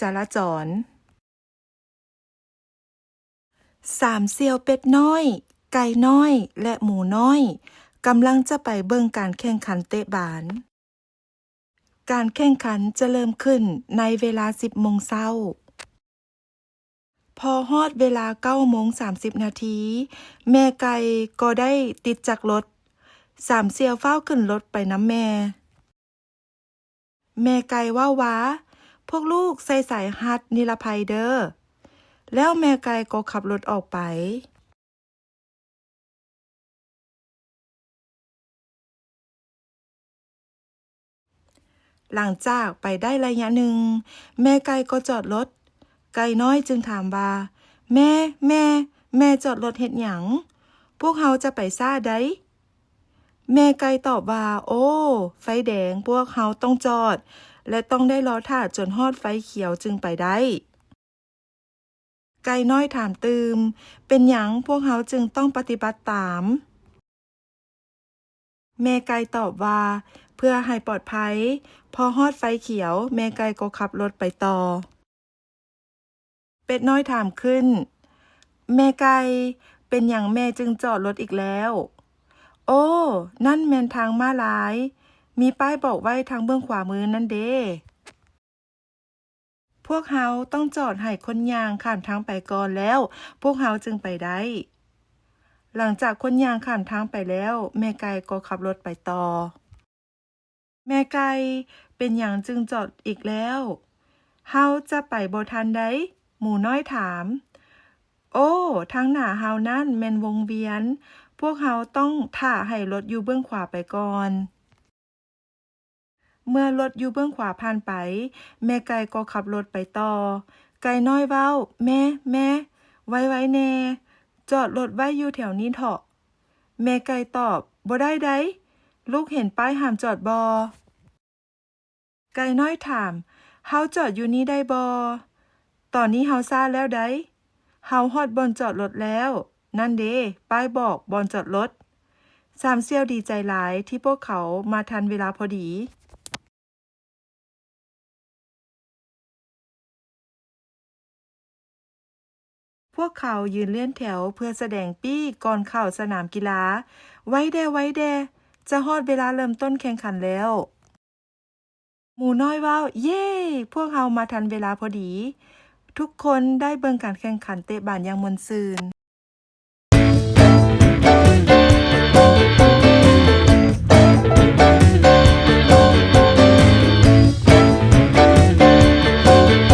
ຈະລາຈອນ. ສາມສ່ຽວເປັດນ້ອຍ, ໄກ່ນ້ອຍ ແລະ ໝູນ້ອຍ ກຳລັງຈະໄປເບິ່ງການແຂ່ງຂັນເຕະບານ. ການແຂ່ງຂັນຈະເລີ່ມຂຶ້ນໃນເວລາສິບໂມງເຊົ້າ. ພໍຮອດເວລາເກົ້າໂມງສາມສິບນາທີ, ແມ່ໄກ່ກໍໄດ້ຕິດຈາກລົດ. ສາມສ່ຽວຟ້າວຂຶ້ນລົດໄປນຳແມ່. ແມ່ໄກ່ເວົ້າວ່າ, ພວກລູກໃສ່ສາຍຮັດນິລະໄພເດີ້. ແລ້ວແມ່ໄກ່ກໍຂັບລົດອອກໄປ. ຫຼັງຈາກໄປໄດ້ໄລຍະໜຶ່ງ, ແມ່ໄກ່ກໍຈອດລົດ. ໄກ່ນ້ອຍຈຶ່ງຖາມວ່າ, ແມ່, ແມ່, ແມ່ຈອດລົດເຮັດຫຍັງ? ພວກເຮົາຈະໄປຊ້າໃດ໋. ແມ່ໄກ່ຕອບວ່າ, ໂອ້, ໄຟແດງ, ພວກເຮົາຕ້ອງຈອດ ແລະ ຕ້ອງໄດ້ລໍຖ້າຈົນຮອດໄຟຂຽວຈຶ່ງໄປໄດ້. ໄກ່ນ້ອຍຖາມຕື່ມ, ເປັນຫຍັງພວກເຮົາຈຶ່ງຕ້ອງປະຕິບັດຕາມ? ແມ່ໄກ່ຕອບວ່າ, ເພື່ອໃຫ້ປອດໄພ. ພໍຮອດໄຟຂຽວ, ແມ່ໄກ່ກໍຂັບລົດໄປຕໍ່. ເປັດນ້ອຍຖາມຂຶ້ນ, ແມ່ໄກ່, ເປັນຫຍັງແມ່ຈຶ່ງຈອດລົດອີກແລ້ວ? ໂອ້, ນັ້ນແມ່ນທາງມ້າລາຍ, ມີປ້າຍບອກໄວ້ທາງເບື້ອງຂວາມືນັ້ນເດ. ພວກເຮົາຕ້ອງຈອດໃຫ້ຄົນຍ່າງຂ້າມທາງໄປກ່ອນ ແລ້ວພວກເຮົາຈຶ່ງໄປໄດ້. ຫຼັງຈາກຄົນຍ່າງຂ້າມທາງໄປແລ້ວ, ແມ່ໄກ່ກໍຂັບລົດໄປຕໍ່. ແມ່ໄກ່, ເປັນຫຍັງຈຶ່ງຈອດອີກແລ້ວ? ເຮົາຈະໄປບໍ່ທັນໃດ໋, ໝູນ້ອຍຖາມ. ໂອ້, ທາງໜ້າເຮົານັ້ນແມ່ນວົງວຽນ, ພວກເຮົາຕ້ອງຖ້າໃຫ້ລົດຢູ່ເບື້ອງຂວາໄປກ່ອນ. ເມື່ອລົດຢູ່ເບື້ອງຂວາຜ່ານໄປ, ແມ່ໄກ່ກໍຂັບລົດໄປຕໍ່. ໄກ່ນ້ອຍເວົ້າ, ແມ່, ແມ່, ໄວໆແດ່, ຈອດລົດໄວ້ຢູ່ແຖວນີ້ເຖາະ. ແມ່ໄກ່ຕອບ, ບໍ່ໄດ້ໃດ໋, ລູກເຫັນປ້າຍຫ້າມຈອດບໍ່? ໄກ່ນ້ອຍຖາມ, ເຮົາຈອດຢູ່ນີ້ໄດ້ບໍ່? ຕອນນີ້ເຮົາຊ້າແລ້ວໃດ໋. ເຮົາຮອດບ່ອນຈອດລົດແລ້ວ. ນັ້ນເດ, ປ້າຍບອກບ່ອນຈອດລົດ. ສາມສ່ຽວດີໃຈຫຼາຍທີ່ພວກເຂົາມາທັນເວລາພໍດີ. ພວກເຂົາຢືນລຽນແຖວເພື່ອສະແດງປີ້ກ່ອນເຂົ້າສະໜາມກິລາ. ໄວແດ່, ໄວແດ່, ຈະຮອດເວລາເລີ່ມຕົ້ນແຂ່ງຂັນແລ້ວ. ໝູນ້ອຍເວົ້າ, ເຢ້! ພວກເຮົາມາທັນເວລາພໍດີ. ທຸກຄົນໄດ້ເບິ່ງການແຂ່ງຂັນເຕະບານຢ່າງມ່ວນຊື່ນ.